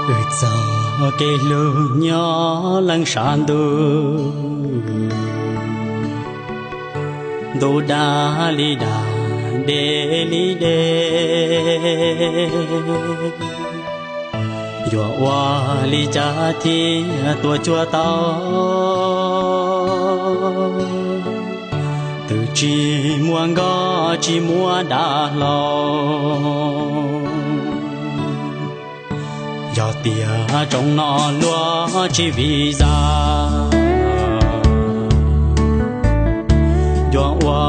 Wb txoj kev hlub nyob leej sab ntuj, ntuj dag li dag, deb li deb, yuav ua li cas thiaj tuaj cuag tau? Twb tsis muaj nkoj tsis muaj dav hlau, yog tias tsoom no luag tsis vij zag, yuav ua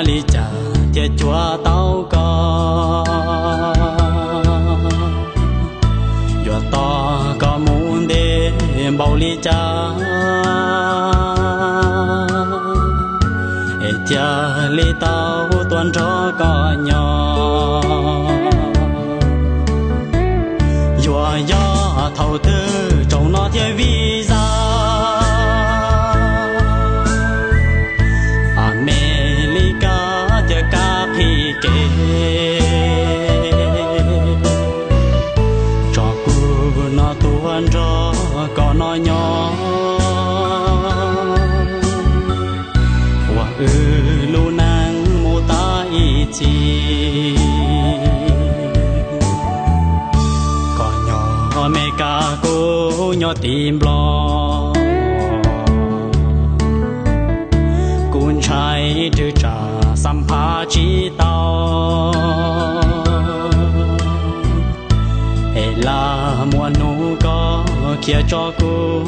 li cas thiaj cuag tau koj? Yuav tos koj mus ntev npaum li cas es thiaj li tau tuaj nrog koj nyob? Yuav yog thaum twg tsoom no thiaj vij zag, Amelikas thiaj kab qhib kev, tso kuv no tuaj nrog koj no nyob, ua wb lub neej mus tas ib txhis. Koj nyob Amelikas kuv nyob tim Nplog, kuv ntshai rwg tsam xam phaj tsis tau, es lam muaj hnub koj khiav tso kuv,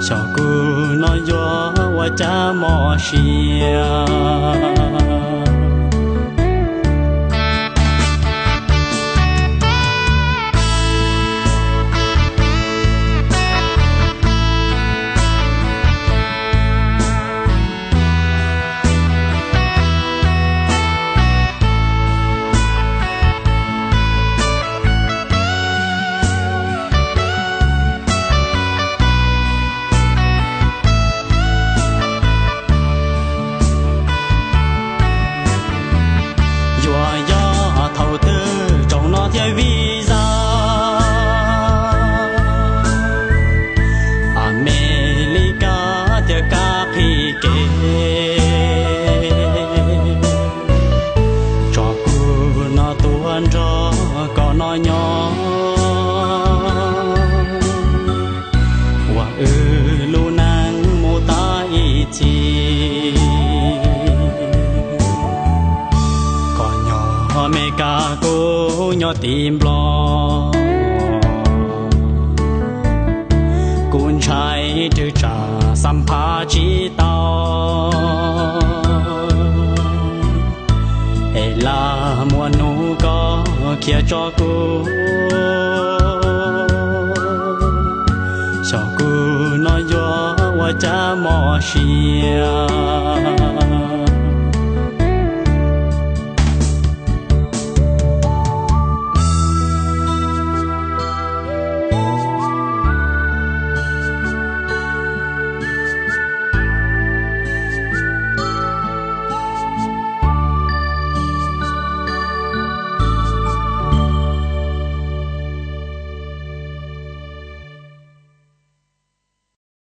xyov kuv no yuav ua cas mos sia. Yuav yog thaum twg tsoom no thiaj vij zag, Amelikas thiaj kab qhib kev, tso kuv no tuaj nrog koj no nyob, ua wb lub neej mus tas ib txhis. Koj nyob Amelikas kuv nyob tim Nplog, kuv ntshai rwg tsam xam phaj tsis tau, es lam muaj hnub koj khiav tso kuv, xyov kuv no yuav ua cas mos sia.